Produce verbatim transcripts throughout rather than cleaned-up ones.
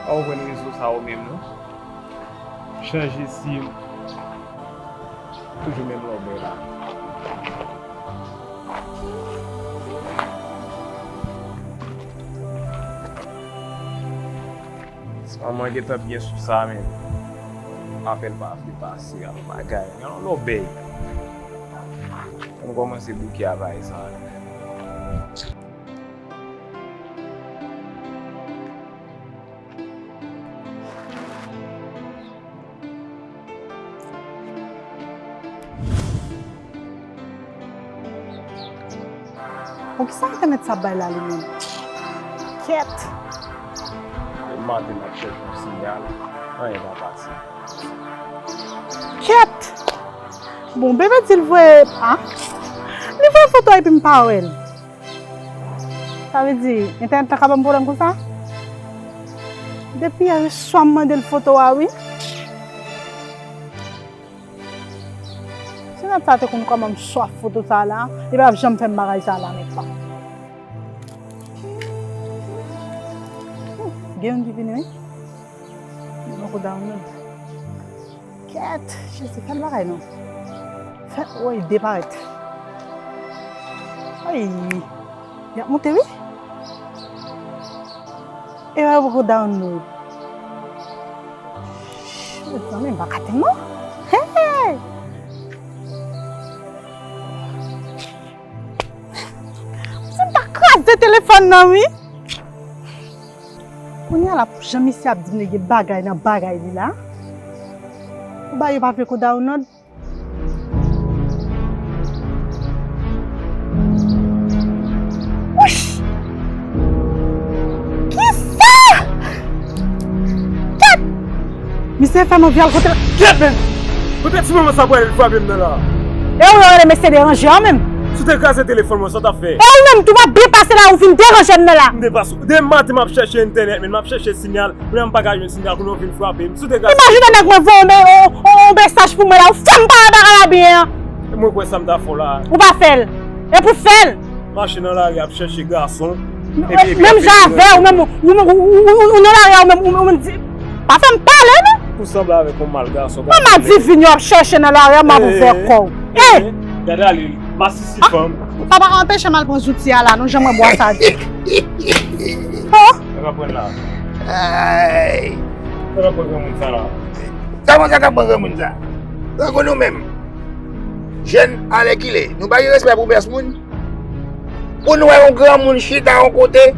Pa konprann rezo sa yo menm non. Chanje sim. Toujou menm lòbèy la. Manman gentan byen sou sa menm. Apèl pa vle pase ak bagay. Yon lòbèy. Ann kòmanse bouke a bagay sa. Bon, kisa entènèt sa bay la li menm? Kèt! Maten m ap chèche yon siyal, anyen pa pase. Kèt! Bon, bebe di l voye, a? Li voye foto epi m pa wè l. Sa vle di, entènèt la ka ban m pwoblèm konsa? Depi yè swa m mande l foto a, wi. Si nèg sa te konn kòman m swaf foto sa la, li pa t ap janm fè m bagay sa la menm pa. Hmm, gen youn ki vini, wi. Li poko download. Kèt, Jezi, fè l bagay non. Fè, woy, deparèt. Ay, y ap monte, wi. E yo poko download. Mezanmi, m pa ka tann non. Hey! Si m ta kraze telefòn nan, wi. Kounye a la, pou jan misye ap di m li gen bagay nan bagay li la. Ou ba yo pa vle kou download. Wouch! Kisa? Kèt! Misye fè m anvi al kote l. Kèt, men! Kote ti manman sa pral frape m nan la? E ou yo rele mesye deranje an menm? Si w te kraze telefòn mwen, sa w t ap fè? E ou menm tou w ap byen pase la, ou vin deranje m nan la. M te pase, demen maten m ap chèche entènèt, men m ap chèche siyal. Kounye a m pa ka jwenn siyal, kounye a w vin frape m. Si w te ka... Imajine nèg mwen voye yon, yon, yon, yon mesaj pou mwen la, ou fè m pa wè bagay la byen an. E mwen kwè sa m ta fè w la. Ou pa fè l. E pou fè l. Mache nan lari ap chèche gason. Epi, epi menm jan avè w, menm ou, ou, ou, ou, ou nan lari a, ou menm, ou, ou menm di, pa fè m pale non. Ou sanble avèk yon mal gason. Manman divin yo ap chèche nan lari a, m ap ouvè kò w. Eh! Gade ale, masisi fanm. Sa pa ka anpeche m al pran zouti a la, non, jan mwen bwè sa di. Oh! Sa k ap pran la? Ay! Sa k ap pran granmoun sa la? Sa konsa k ap pran granmoun sa? Tankou nou menm, jèn alèkile, nou pa gen respè pou pyès moun. Pou n wè yon granmoun chita yon kote,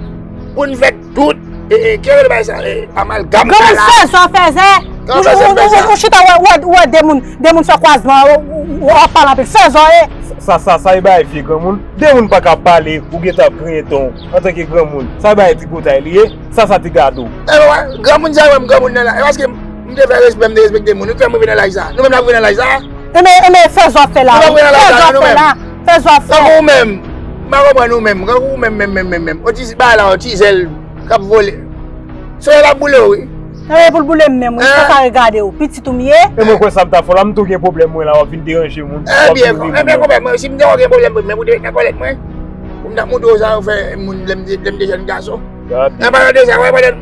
pou n fè tout, e, e, ki rele bagay sa, e, amalgam sa la. Granmoun fèzè, fèzè. Ou, ou, ou, ou chita, wè, wè, wè de moun, de moun fè kwazman, w, w, w ap pale anpil. Fèzè, e. Sa, sa, sa, e bagay vye granmoun. De moun pa ka pale, ou gentan ap griyen ton, antanke granmoun. Sa e bagay tripotay li ye, sa, sa ti gado. E, wè, granmoun sa, wè, m granmoun nan la. E paske m te fè respè, m te respekte moun. Ou fè m rive nan laj sa. Nou menm n ap rive nan laj sa. Enben, enben, fè zò fè la, wi. Fè zò fè la. Fè zò fè. Tankou ou menm, m pa konprann ou menm. Tankou ou menm, menm, menm, menm, menm. On ti bagay la, on ti zèl k ap vole. Solèy la boule w, wi. Nan, e pou l boule m menm, wi. Sa ka regade w. Pitit ou m ye. E mwen kwè sa m ta fè w la, m tou gen pwoblèm mwen la, w ap vin deranje moun. Ebyen, ebyen, konpè mwen, si m te wè w gen pwoblèm pou m menm, ou te met nan kòlèt mwen. Pou m t ap montre w sa yo fè moun lè m te, lè m te jèn gason. Gade. An palan de sa, wè, pandan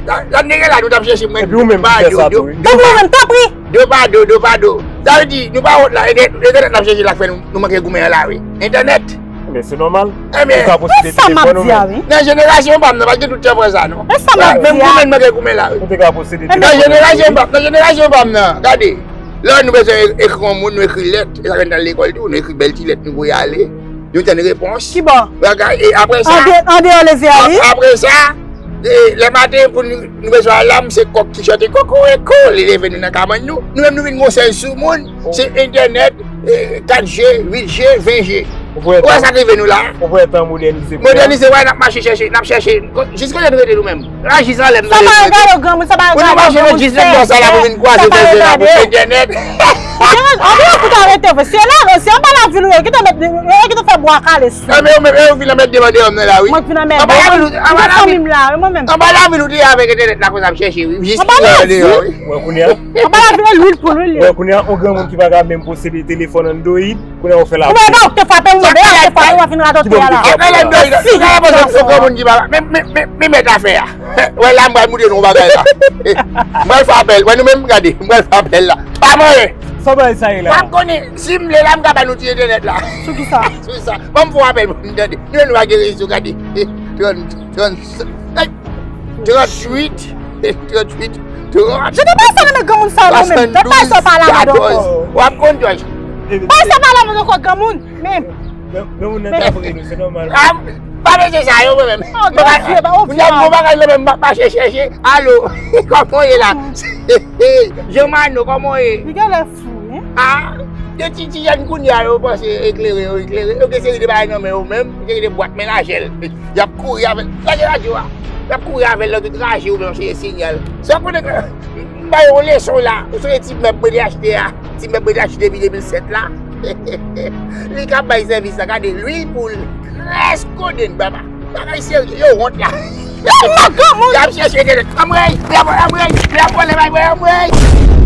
l ap nege la, nou t ap chèche mwen. Epi ou menm ki fè sa tou, wi. Tanpri, ou menm, tanpri. Do pa do, do pa do. Sa vle di, nou pa wont la, entè-, entènèt n ap chèche la k fè nou, nou manke goumen an la, wi. Entènèt. Men se nòmal. Ou ka posede telefòn ou menm. Nan jenerasyon pa m nan, pa gen tout tan pran sa, non. Menm goumen n manke goumen la, wi. Ou te ka posede telefòn ou menm. Nan jenerasyon pa m, nan jenerasyon pa m nan, gade. Lè nou bezwen e-, ekri yon moun, nou ekri lèt. E sa fè n t al lekòl tou, nou ekri bèl ti lèt, nou voye ale. Nou tann repons. Kibò? Bagay, e apre sa, andeyò leve a, wi. Apre sa, e, lè maten, pou nou, nou bezwen alam, se kòk ki chante kokoreko, li leve nou nan kabann nou. Nou menm, nou vin gon sèl sou moun, se entènèt, e, kat G, uit G, ven G. Ou wè sa k rive nou la? Ou wè tan modènize. Modènize, wè, n ap mache chèche, n ap chèche. Jis kote nou rete nou menm? Raji sa lè m tande. Sa pa regade w, granmoun, sa pa regade w, granmoun. Pou nou mache nan jis nan bò sa la pou vin kwaze fèzè la pou entènèt. Andedan pou ta rete vre. Si e la, si anba lavil ou ye, kite met, kite fè bwa kale sou. Enben ou menm, e ou vin anmède m andeyò m nan la, wi. Mwen k vin anmède. Anba lavil, anba lavil. Mwen menm. Anba lavil ou te ye avèk entènèt la konsa ap chèche, wi. Jis andeyò, wi. Wè kounye a. Anba lavil e lwil poul, wi, li ye. Wè kounye a, yon granmoun ki pa ka menm posede telefòn Android. Kounye a ou fè la. Ou wè, ou te frape m, ou te frape m, w ap vin radote a la. Ki bò m te frape? Mèt afè a. Mèt, mèt, mèt, mèt afè a. Wè la, m pral moutre nou yon bagay la. M pral fè apèl. Wè nou menm, gade, m pral fè apèl la. Pa manyen. Sa bagay sa ye W la? ap konnen, si m vle la, m ka ba nou ti entènèt la. Sou ki sa? Sou sa. Ban m fè yon apèl pou m tande. Nou menm nou pa gen rezo, gade. Trant, trant, trant, trant uit, trant uit, trant. Je te bay sa nan men granmoun sa yo mwen menm. Tèt bay sa pa la mwen ankò. W ap konn, Jòj. Bay sa pa la mwen ankò granmoun. Men. Granmoun nan ta pre nou, se nòmal. Ah, pa bezwen sa yo mwen menm. Oh, Bondye, ba, oh, Moun ap bon bagay yo menm, pa chèche, chèche. Alo, kòman w ye la? Jean Mano, kòman w ye? Li gen lè fou, wi. Ah, de ti ti jèn kounye a yo panse eklere, yo eklere. Yo gen seri de bagay nan men yo menm, gen de bwat menajè l. Y ap kouri avè l. Lage radyo a. Y ap kouri avè l nan tout raje ou menm cheye sinyal. Sa konnen ke m ba yo yon leson la. Ou sonje ti mèb mwen te achte a. Ti mèb mwen te achte depi de mil sèt la. Li ka bay sèvis la. Gade lwil poul. Krès kodenn, baba. Bagay serye. Yo wont la. Y ap chèche entènèt. Anmwey, y ap, anmwey, y ap vòlè bay mwen, anmwey.